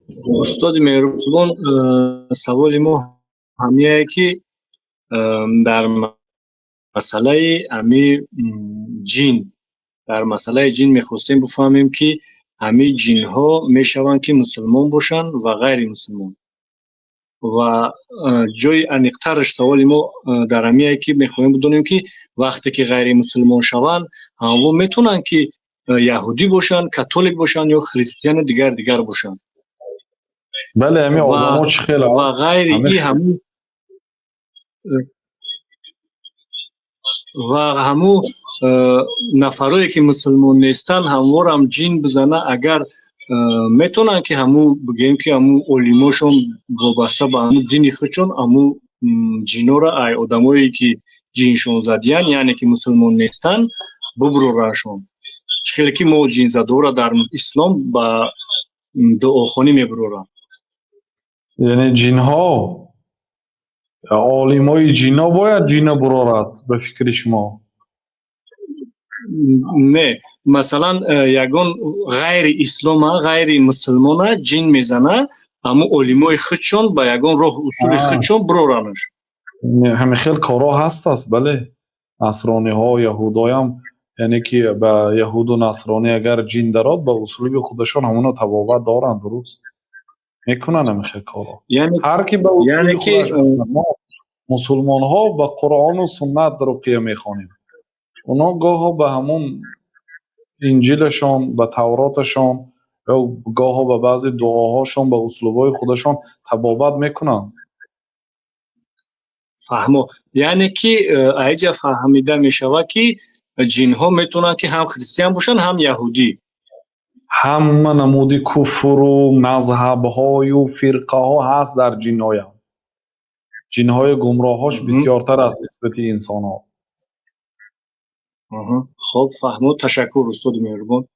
Устоди меҳрубон, саволи мо ҳамияе, ки дар масъалаи ами ҷин, дар масъалаи ҷин мехостем бифаҳмем, ки ҳамин ҷинҳо мешаванд, ки мусулмон бошанд ва ғайри мусулмон. Ва ҷои аниқтараш саволи мо дар ҳамияе, ки мехоҳем бидонем, ки вақте ки ғайри мусулмон шаванд, ҳамво метавонанд, ки яҳудӣ бошанд, католик бошанд ё христиану дигар дигар бошанд? Бале, ҳамин одамо чӣ хел ва ғайри и ҳамун ва ҳамун нафарое, ки мусулмон нестанд, ҳамворам ҷин бизана агар, метавонанд, ки ҳамун бигӯем, ки ҳамун олимошон вобаста ба ҳамун дини худшон ҳамун ҷинора ай одамое, ки ҷиншон задиян, яъне ки мусулмон нестанд, бубурорандшон? Чӣ хеле ки мо ҷинзадора дар ислом ба дуохонӣ мебуроранд. Яъне ҷинҳо, олимои ҷинҳо бояд ҷинро бурорад, ба фикри шумо? Не, масалан, ягон ғайри ислома, ғайри мусулмона ҷин мезана, ҳамун олимои худшон ба ягон роҳу усули худшон бироранаш. Ҳамин хел корҳо ҳастаст, бале. Насрониҳо, яҳудоям, яъне ки ба яҳуду насронӣ агар ҷин дарод, ба услуби худашон ҳамуно табобат доранд, дуруст мекунанд ҳамин хел корҳо. Ҳар ки ба услуби худаш. Мо мусулмонҳо ба Қуръону суннат руқия мехонем, оно гоҳо ба ҳамун Инҷилашон, ба Тавроташон ё гоҳо ба баъзе дуоҳошон, ба услубҳои худашон табобат мекунанд. Фаҳмо, яъне ки аиҷа фаҳмида мешавад, ки ҷинҳо метавонанд, ки ҳам христиан бошанд, ҳам яҳудӣ. Ҳама намуди куфру мазҳабҳою фирқаҳо ҳаст дар ҷинҳоям. Ҷинҳои гумроҳош бисёртар аст нисбати инсонҳо. Хоб, фаҳмо, ташаккур, устоди меҳрубон.